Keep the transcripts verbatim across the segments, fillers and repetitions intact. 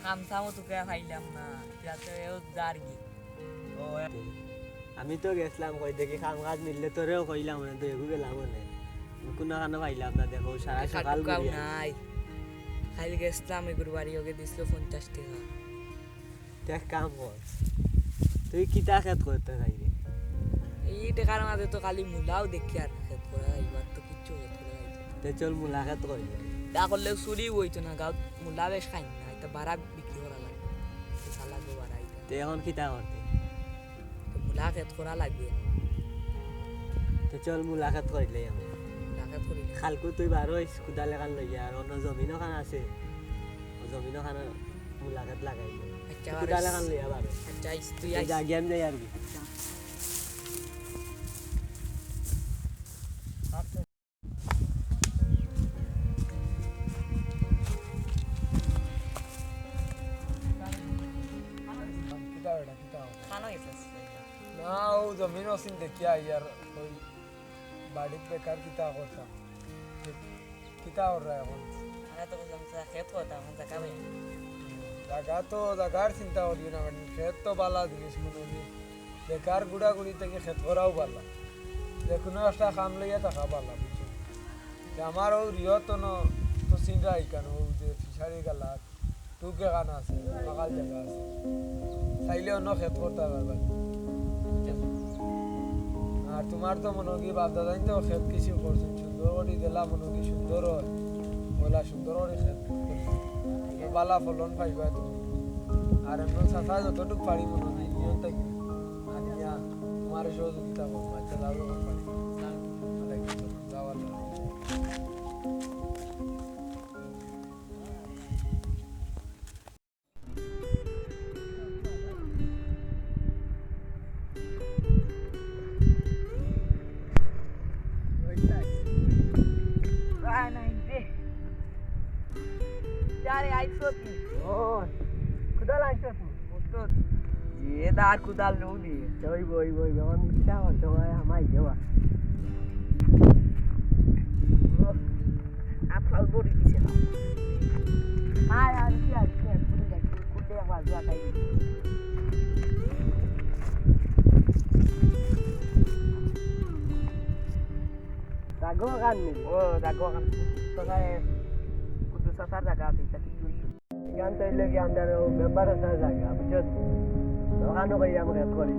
কাম সামও তোকে পাইলাম না, যাতে এও যার গি। ও, এ-, আমি তো গেছলাম, কই দেখি কাম কাজ মিললে তোরেও কইলাম, মানে তো এগু গেলাম মানে। কুনু কানো পাইলাম না, দেখো, সারা এই সকাল কাটুকাও ঘুরি আইছি। নাই। খালি গেছলাম এগুর বাড়ি, ওকে দিছিল পঞ্চাশ টেকা। তে এক কাম কর, তুই কিতা খেত করতে চাইরে? এই টেকার মাঝে তো খালি মুলাও দেখি আর খেত করা, এবার তো কিচ্ছু খেত করা যায় না। তে চল মুলা খেত করি। তা করলে চুরি হইতো না, গাঁত মুলা বেশ খাই না, এটা বারা বিক্রি করা লাগে। তো শালা গো বারা এটা। তে এখন কিতা করতে? তো মুলা খেত করা লাগবে। তে চল মুলা খেত করিলে আমি। মুলা খেত করিলে। খালকু তুই বার হইস, কুদাল এখান লইয়া, আর অন্য জমিনও খান আছে। ও জমিনও খান মুলা খেত লাগাই। আচ্ছা, তুই আর কুদাল এখান লইয়া বার হইস। আচ্ছা, আইস, তুই তুই আইস। যা, গিয়া আমি যাই আর কি। আচ্ছা। কিতা বেটা, কিতা? খানো গেছে। না, ও জমিন ওসিন দেখিয়া আইয়ার ওই বাড়িত বেকার কিতা করতাম। কিতা কররা এখন? আরে তো বুঝলাম, স্যার, খেত করতাম, এখন জাগা ভাই। জাগা তো, জাগার চিন্তা করিও না, মানে, খেত তো বালা জিনিস, মনে হয়। বেকার গুড়াগুড়ি থেকে খেত করাও বালা। যে কোনো একটা কাম লইয়া থাকা বালা, বুঝছো? যে আমার ও রিও তো ন, তো চিন্তা ইকান, ও যে ফিশারি গালা, টুকে কান আছে, পাকাল জাগা আছে। চাইলে অন্য খেত করতে পারবা। আর তোমার তো মনে কি বাপ দাদাই তো খেত কিছু করছেন, সুন্দর করে দিলা মনে কি সুন্দর হয়, ওলা সুন্দর করে খেত করছো। তো বালা ফলন পাইবা তুমি। আর এমন চাচা যতটুকু পারি মনে কি নিয়ম থাকি আনিয়া তোমার সহযোগিতা করবো। আচ্ছা, যাও, যখন পারি। যাও, আল্লাহ। আরে, আইছো তুই? ও, কুদাল আনছো তুই? এ দা কুদাল লউ দি। ওই, ওই, ওই, যখন ইচ্ছা হয়, সময় আমায় দেওয়া। আফাল বড়ি দিছে না। আয়, আর কি, আর কি, আর কি, আর কি, কুদে আবার জুয়া খাই। জাগো খান নেই। ও, জাগো খান। তো ভাই, কুদ্দুস চাচার জাগা আছে, এটা কি তুই? ইয়ান তো ইলে কি আমরার ও মেম্বার আছে জাগা, বুঝছো? ওখানো কই আমরা করি।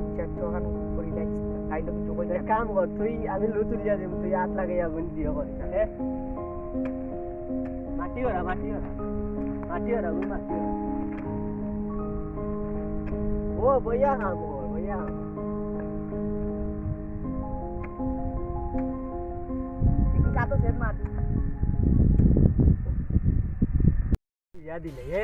আচ্ছা, আচ্ছা, ওখানো করি যাই। তাই তো কিছু কই এক না। কাম কর, তুই আমি লু তুলিয়া দিম, তুই আত লাগাইয়া গুন দিও করি, হ্যাঁ? মাটি ওরা, মাটি ওরা। মাটি ওরা, গুন মাটি ওরা। ও, বইয়া খাম, ও, বইয়া খাম। একটু যা তো সেট মার। ইয়া দিলে, এ?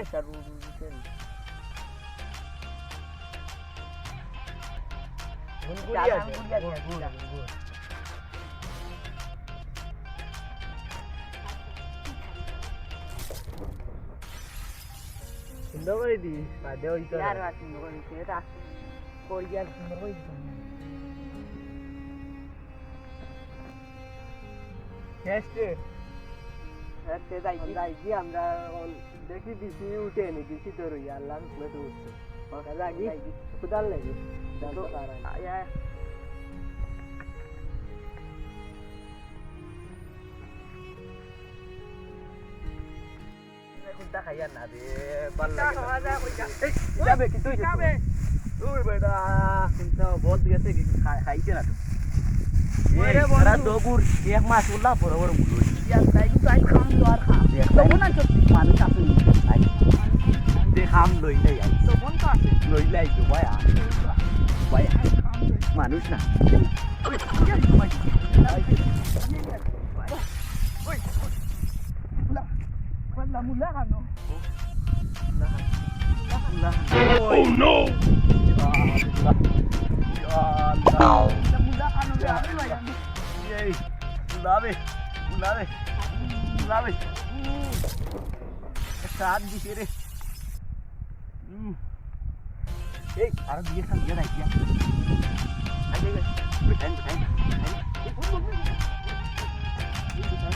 গুনগুনি আছে। গুনগুনি আছে। গুনগুনি, গুনগুনি। সুন্দর করে দিস, বাদে ওই তো। ইয়ার বাদ সুন্দর করে দিস, এটা কই আর সুন্দর করে দিস। শেষ রে। শেষ রে, যাই কি? যাই কি, আমরা অন-, দেখি বিচি উঠে নি, বিচি তো রই, আল্লাহর হুকুমে তো উঠছে। লাগি? লাগি। কুদাল লাগি। কুদাল তো তো, তার আগে। আয়, আয়। কুন্তা খাইয়া না রে, বাল লাগে না। এই, যাবে কি তুই? যাবে। ওই বেটা, কুন্তা বল গেছে কি খাই-, খাইছে না তো। ওরে এই, বন্ধু। এরা দগুর এক মাস উল্লা বড় বড় মুলো। ইয়া, তাই তো, তাই খাম তো আর খাম। দেখ, তখন আর তো মানুষ আসেনি। আই। দে খাম লই নাই আই। তখন তো আসে। লই নাই তো ভাই, আ। ভাই, আ। খাম লই। মানুষ না। ওই, ওই, ওই, ওই। ওই, ওই। মুলা, মুলা, মুলা খানো। মুলা খানো। মুলা খানো। Oh no! মুলা খানো রে, আমি ভাই, আমি। এই, মুলা বে, মুলা বে, মুলা বে। একটা হাত দিছে রে। হুম। এই, আরো দিয়ে খান, দিয়ে নাই, দিয়ে। আই, আই, আই। বেটাইন, বেটাইন, বেটাইন। এই, বল, বল, বল। এই, বেটাইন।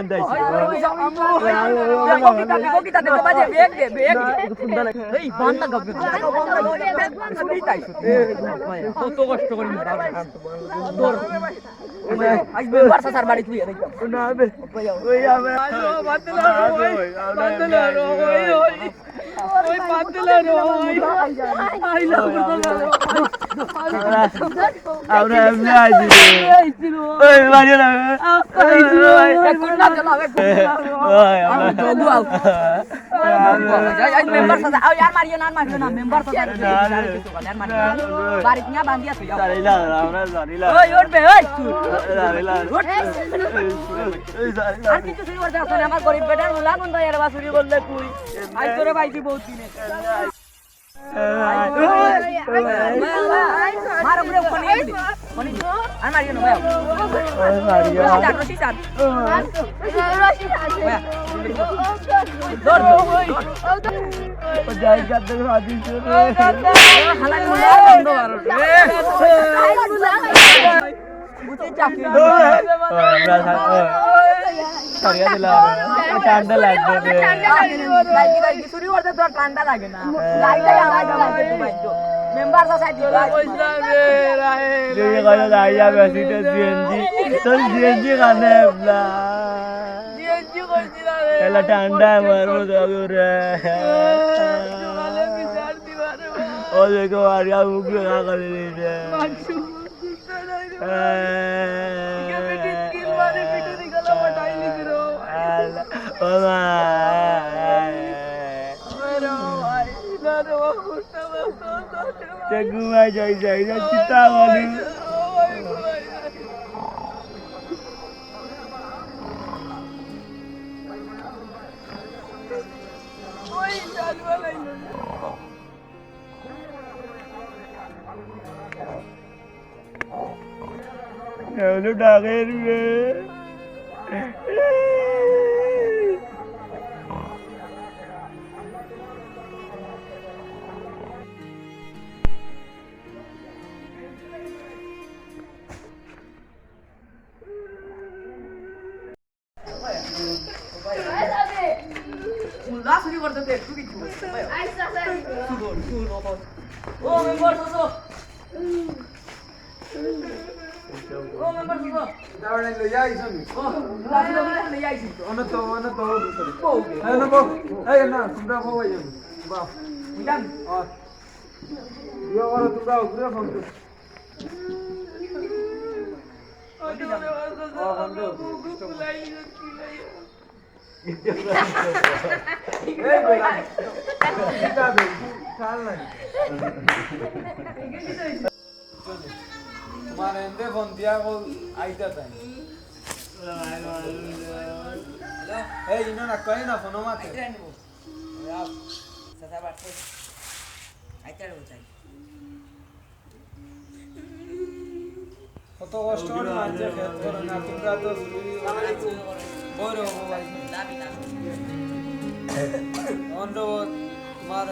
ওই, ওই, ওই, ওই, ওই, ওই, ওই, ওই, ওই, ওই, ওই, এই, বান্দা গাবে। কত কষ্ট করি মোটা। তোর, আজ মেম্বার চাচার বাড়ি তুই এনে। না, বে। ওই, আমরা, বাদ দিলাম, ওই, বাদ দিলাম, ওই, ওই। ওই বাদ দিলাম, ওই। আইলাম, আমরা, আমরা এমনি আইছি রে। এই ছিল। ওই, মারিও না। আইছিল। এক কোণা দিলাম, এক কোণা দিলাম। ওই, আমরা, আই, আই, মেম্বার চাচা, আই, আর মারিও না, আর মারিও না, মেম্বার চাচা, আর মারিও না। বাড়িত নিয়া বান্ধিয়া থইয়া। জানি না, আমরা জানি না। ওই, উঠবে, ওই, চুর। জানি না। উঠ। এই জানি না। আর কিছু চুরি করতে আসলে আমার গরিব বেটার মুলা বন্ধ হয়ে গেল, চুরি করলে তুই। আই তোরে পাইছি বহুত দিনে। মার উপরে ফোন দিয়ে দিবি। ফোন দিয়ে। আর মারিও না, ভাই। ওই মারিও। রশি চার, রশি চার। ভাই, ধর, ধর, ধর। ও যাই কাদের হাদিস রে। হালাই মুলা বন্ধ করো রে। বুঝি চাকরি। ও, আমরা সা-, ও, সরিয়া দিলাম। ঠান্ডা লাগবে রে। দাঁড়ি, দাঁড়ি, চুরি করতে তো আর ঠান্ডা লাগে না। গাড়িটাই আমার গাড়ি, আমার গাড়ি, তোমার তো। মেম্বার চাচা দিবা। পয়সা দে, রাহেল। তুই কইলে যাই যাবে, সিটে সিএনজি। তোর সিএনজি কানে এবলা। সিএনজি কইছি না রে। এলা ঠান্ডা মারবো তো রে। সকালে বিচার দিবা রে। ও দেখো, আর ইয়া মুখ লাগা করে দিছে। তে ঘুমাই যাই, যাই, যাই, চিন্তা করি। এখনো ডাকের রে। মুলা চুরি করতে তো একটু কিছু। ও মেম্বার চাচা। ও মেম্বার চাচা। দাঁড়াই লইয়া আইছো নি? ও, মুলা চুরি করতে লইয়া আইছি। অন্য তো, অন্য তো, অন্য তো। বউ কে? এই না, বউ। এই না, তোমরা বউ আইছো নি? বাহ। বুঝলাম। ও। ইয়ে বলো, তোমরা ঘুরে ফোন করো। ও, বন্ধু। এই বেটা, কিতা বে? কাল নাই। তোমার এন্দে ফোন দিয়া বল, আইতা তাই। এই, ইনো না, কই না, ফোন মাতে। কত কষ্ট করে মানষে খেত করে না, তোমরা তো বই রহো ভাই। অন্য তোমার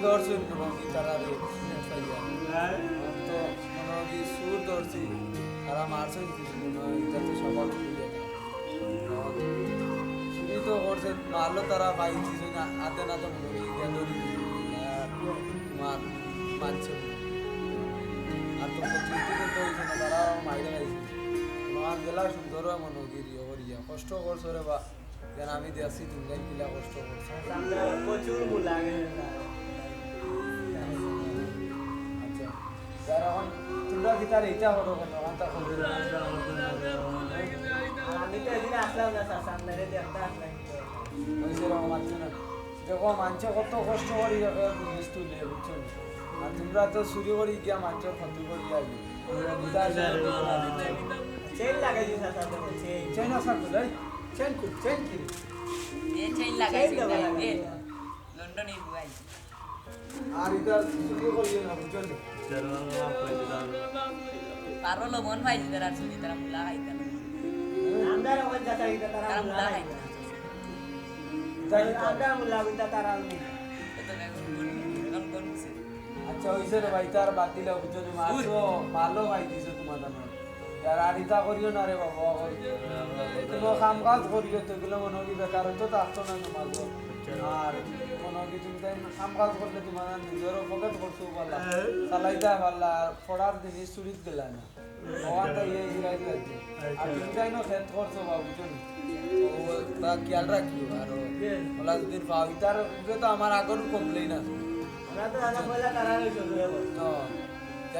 দর্শন করো কি তারা রে, তো মনে হয় কি সুর ধরছি, তারা মারছে কিছু মনে হয়, এটা তো সবার অসুবিধা। চুরি তো করছে, মারলো তারা পাইছি না, হাতে নাতে মনে হয় গিয়া ধরি দিছে। আর তোমার মারছে। আর তো প্রতিনিধি তো হইছে না, তারা মাইরে খাইছে। তোমার জেলা সুন্দর হয় মনে হয় গিরি হরিয়া। কষ্ট করছো রে বা, যেন আমি দেখছি তুমি কিলা কষ্ট করছো। আমরা প্রচুর মুলা লাগে। আচ্ছা। যারা এখন তোমরা কি তার এটা করো কেন? আমার তা করো না। আর আমি তো এদিন আসলাম না, চাচা, আপনারে দেখতে আসলাম। ওই যে রকম আছে না। দেখো, মানষে কত কষ্ট করি এ, জিনিস তুলে, বুঝছো নি? আর তোমরা তো চুরি করি গিয়া মানষর ক্ষতি করি আইবে। চেইন লাগাই দিস, চাচা, দেখো, চেইন। চেইন আছে তো, এই? চেইন কই? চেইন কি? এ চেইন লাগাইছি, চেইন লাগাই। এ, লন্ডনে বুয়াই। আর এটা চুরি করিও না, বুঝছো নি? পারো লো মন পাইছে তারা চুরি, তারা মুলা খাইতা না। আমরা ওই জায়গায় এটা তারা তারা মুলা মুলা খাইতা। খাইতা। তাই তো। আমরা মুলা খাইতা, তারা নেই। এ তো এখন কোন, এখন কোন বুঝে? আচ্ছা, ওই যে রে ভাই, তার বাদ দিলে বুঝছো নি? মারছো, ভালো ভাই দিছে তোমার দাম। আর আরিতা করিও না রে বাবা, অখন। কুনু কাম কাজ করিও তো, এগুলা মনো করি বেকারত্ব থাকতো না তোমার। আর মনো করি তুমি তাই কাম কাজ করলে তোমার নিজেরও পকেট খরচ পারলা, চালাইতা পারলা, আর পড়ার জিনিস চুরিত গেলা না। অখান তাই এই ফিরাই দিলাইছে। আর তুমি তাই না খেত করছো বা বুঝছো নি? ও, তা খেয়াল রাখিও। আর ও, ওলা যদি পাও, ইতার উপরে তো আমার আগরও কমপ্লেইন আছে। আমরা তো আগে পয়লা তারা রইছো তো। তো,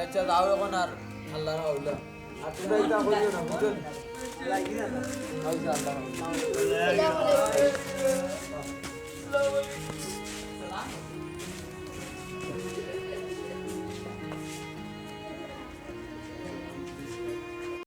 আচ্ছা, যাও অখন আর আল্লাহর হাওলা। আর তোমরা ইতা করিও না, বুঝছো নি? লাগি না। আচ্ছা, আল্লাহর হাওলা। আসসালামু আলাইকুম।